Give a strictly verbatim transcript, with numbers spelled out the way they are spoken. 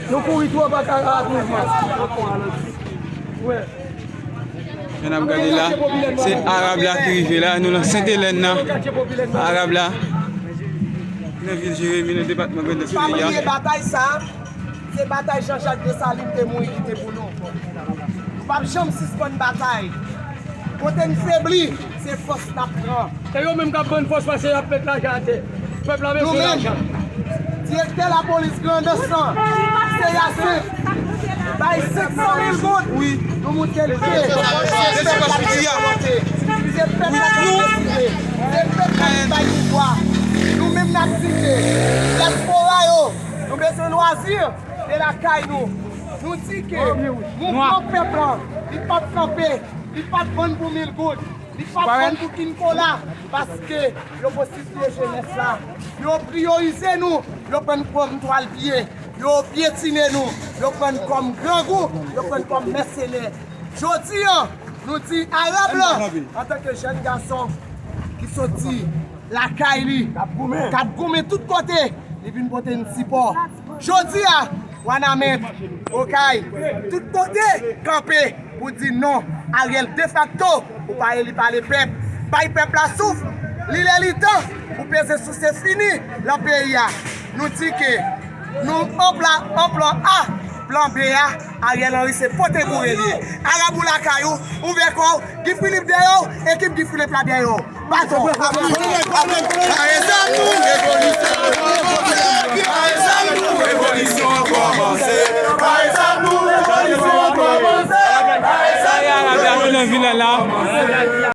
Nou kouri twò pa ka a mouvman. Jan n ap gade la, se Arab la ki rive la. Nou nan Sentelèn nan. Arab la, nan vil Jeremi, nan depatman Grandans peyi a. Pa bliye batay sa, se batay Jean Jacques Dessalines te mouri kite pou nou. Nou p ap janm sispann batay. Kote n febli, se fòs n ap pran. E yo menm k ap vann fòs pase y ap met lajan atè. Pèp la bezwen lajan. Direktè lapolis Grandans lan, se Yasen, bay senk san mil goud. Nou montre l ke se pèp la ki gen volonte. Se pèp la ki deside. Se pèp la ki bay pouvwa. Nou menm n ap di ke dyaspora yo, nou bezwen lwazi de lakay nou. Nou di ke mouvman pèp lan, li p ap kanpe, li p ap vann pou mil goud. Li p ap vann pou King Kola, paske yo pwostistiye jenès la. Yo priyorize nou, yo pran n kòm twal pye, yo pyetine nou, yo pran n kòm grangou, yo pran n kòm mèsenè. Jodi a, nou di Arab lan, antanke jèn gason ki soti lakay li, k ap goumen tout kote, li vin pote n sipò. Jodi a, Wanament, Okay, tout kote, kanpe pou di non Ariel defakto, ou pa eli pa lepèp. Bay pèp la souf, li lè li tan pou peze souse fini lan peyi a. Nou di ke nou an plan, an plan A, plan B a, Ariel Henry se pote boure li ye. Arab ou lakay ou, ouvè kò w, Guy Philippe dèyè w, ekip Guy Philippe la dèyè w. Baton. Pare zam nou, revolisyon an kòmanse. Pare zam nou, revolisyon an kòmanse. Pare zam nou, revolisyon an kòmanse. Pare zam nou, revolisyon an kòmanse.